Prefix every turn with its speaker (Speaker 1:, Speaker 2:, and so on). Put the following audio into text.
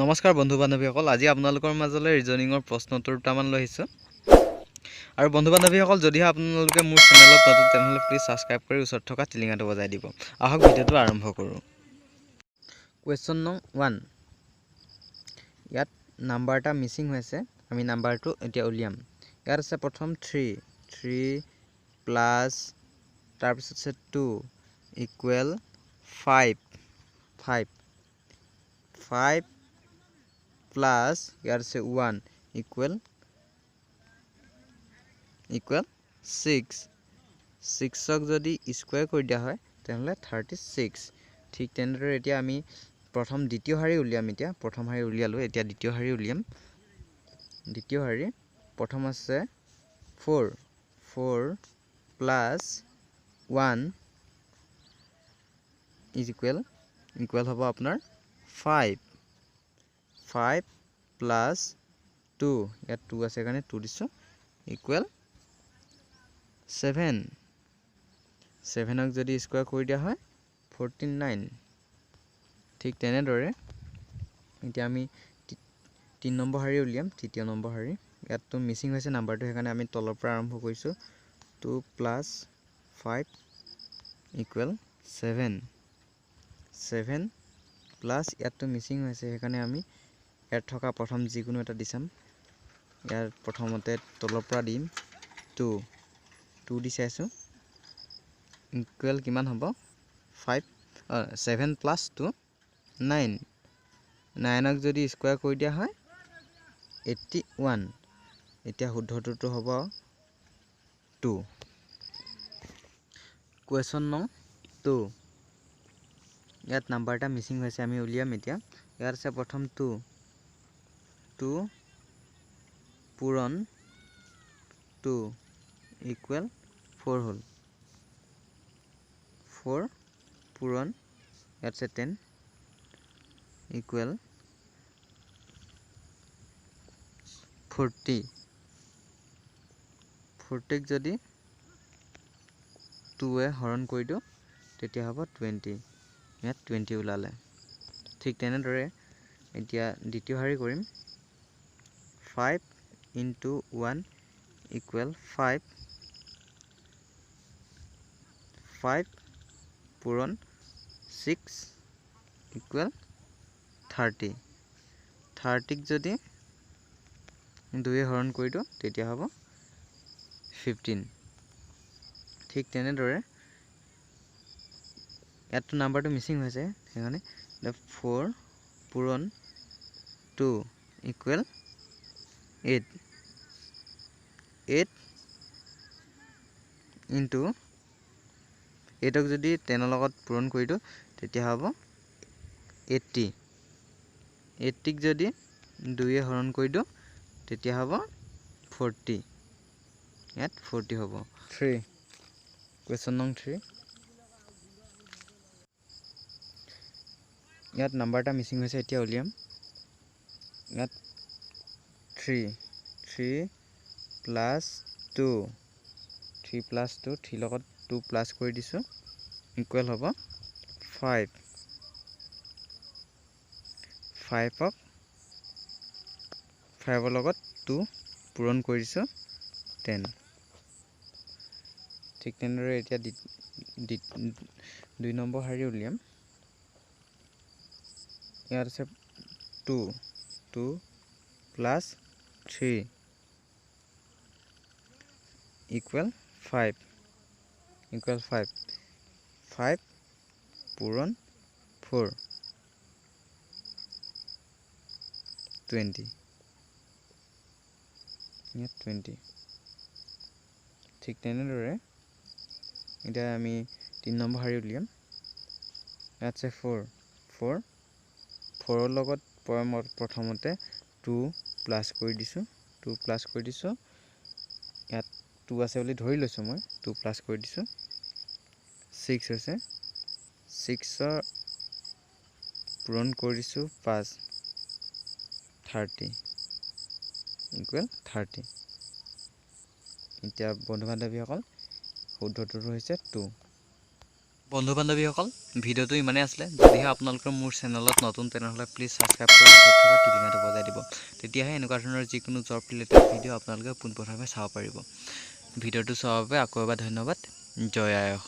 Speaker 1: নমস্কাৰ বন্ধু বান্ধৱীসকল, আজি আপোনালোকৰ মাজলৈ ৰিজনিঙৰ প্ৰশ্ন উত্তৰ দুটামান লৈ আহিছোঁ। আৰু বন্ধু বান্ধৱীসকল, যদিহে আপোনালোকে মোৰ চেনেলত নতুন, তেনেহ'লে প্লিজ ছাবস্ক্ৰাইব কৰি ওচৰত থকা টিলিঙাটো বজাই দিব। আহক, ভিডিঅ'টো আৰম্ভ কৰোঁ। কুৱেশ্যন নং 1। ইয়াত নাম্বাৰ এটা মিচিং হৈ আছে, আমি নাম্বাৰটো এতিয়া উলিয়াম। ইয়াত আছে প্ৰথম থ্ৰী, থ্ৰী প্লাছ তাৰপিছত আছে 2 equal 5, 5, 5 plus ইয়াত আছে 1 ইকুৱেল 6। ছিক্সক যদি স্কুৱেৰ কৰি দিয়া হয়, তেনেহ'লে 36। ঠিক তেনেদৰে এতিয়া আমি প্ৰথম দ্বিতীয় শাৰী উলিয়াম। এতিয়া প্ৰথম শাৰী উলিয়ালোঁ, এতিয়া দ্বিতীয় শাৰী উলিয়াম। দ্বিতীয় শাৰী প্ৰথম আছে 4, 4 প্লাছ 1 is equal হ'ব আপোনাৰ 5, 5 প্লাছ 2, ইয়াত 2 আছে কাৰণে 2 দিছোঁ, ইকুৱেল 7। ছেভেনক যদি স্কুৱেৰ কৰি দিয়া হয়, 49। ঠিক তেনেদৰে এতিয়া আমি 3 নম্বৰ শাৰী উলিয়াম। তৃতীয় নম্বৰ শাৰী, ইয়াততো মিচিং হৈছে নাম্বাৰটো, সেইকাৰণে আমি তলৰ পৰা আৰম্ভ কৰিছোঁ। 2 প্লাছ 5 ইকুৱেল 7, 7 প্লাছ ইয়াততো মিচিং হৈছে, সেইকাৰণে আমি ইয়াত থকা প্ৰথম যিকোনো এটা দি চাম। ইয়াত প্ৰথমতে তলৰ পৰা দিম 2, 2 দি চাইছোঁ, ইকুৱেল কিমান হ'ব? 5, 7 প্লাছ 2 9। নাইনক যদি স্কুৱেৰ কৰি দিয়া হয়, 81। এতিয়া শুদ্ধটোতো হ'ব 2। কুৱেশ্যন নং 2। ইয়াত নাম্বাৰ এটা মিচিং হৈছে, আমি উলিয়াম এতিয়া। ইয়াত আছে প্ৰথম 2, 2 পূৰণ 2 ইকুৱেল 4 হ'ল। 4 পূৰণ ইয়াত আছে 10 ইকুৱেল 40। ফৰ্টিক যদি 2-এ হৰণ কৰি দিওঁ, তেতিয়া হ'ব 20। ইয়াত 20 ওলালে। ঠিক তেনেদৰে এতিয়া দ্বিতীয় শাৰী কৰিম। 5 ইনটু 1 ইকুৱেল 5, 5 পূৰণ 6 ইকুৱেল 30। থাৰ্টিক যদি 2-এ হৰণ কৰি দিওঁ, তেতিয়া হ'ব 15। ঠিক তেনেদৰে ইয়াততো নাম্বাৰটো মিচিং হৈছে, সেইকাৰণে 4 পূৰণ 2 ইকুৱেল 8, 8 ইনটু এইটক যদি 10-ৰ লগত পূৰণ কৰি দিওঁ, তেতিয়া হ'ব 80। এইটটিক যদি 2-এ হৰণ কৰি দিওঁ, তেতিয়া হ'ব 40। ইয়াত 40 হ'ব। 3, কুৱেশ্যন নং 3। ইয়াত নাম্বাৰ এটা মিচিং হৈছে, এতিয়া উলিয়াম। ইয়াত 3, 3 প্লাছ 2, 3 প্লাছ 2, 3-ৰ লগত 2 প্লাছ কৰি দিছোঁ, ইকুৱেল হ'ব 5। ফাইভৰ লগত 2 পূৰণ কৰি দিছোঁ, 10। ঠিক তেনেদৰে এতিয়া 2 নম্বৰ শাৰী উলিয়াম। ইয়াত আছে 2, 2 প্লাছ 3 ইকুৱেল 5, ইকুৱেল 5, 5 পূৰণ 4 20। ইয়াত 20। ঠিক তেনেদৰে এতিয়া আমি 3 নম্বৰ শাৰী উলিয়াম। ইয়াত আছে 4, 4, ফ'ৰৰ লগত প্ৰথমতে 2 প্লাছ কৰি দিছোঁ, 2 প্লাছ কৰি দিছোঁ। ইয়াত 2 আছে বুলি ধৰি লৈছোঁ মই, 2 প্লাছ কৰি দিছোঁ, 6 হৈছে। ছিক্সৰ পূৰণ কৰি দিছোঁ 5, 30 ইকুৱেল 30। এতিয়া বন্ধু বান্ধৱীসকল, শুদ্ধটোতো হৈছে 2। বন্ধু বান্ধৱীসকল, ভিডিঅ'টো ইমানেই আছিলে। যদিহে আপোনালোকৰ মোৰ চেনেলত নতুন, তেনেহ'লে প্লিজ ছাবস্ক্ৰাইব কৰি ওচৰত থকা টিলিঙাটো বজাই দিব। তেতিয়াহে এনেকুৱা ধৰণৰ যিকোনো জব ৰিলেটেড ভিডিঅ' আপোনালোকে পোনপ্ৰথমে চাব পাৰিব। ভিডিঅ'টো চোৱাৰ বাবে আকৌ এবাৰ ধন্যবাদ। জয় আই অসম।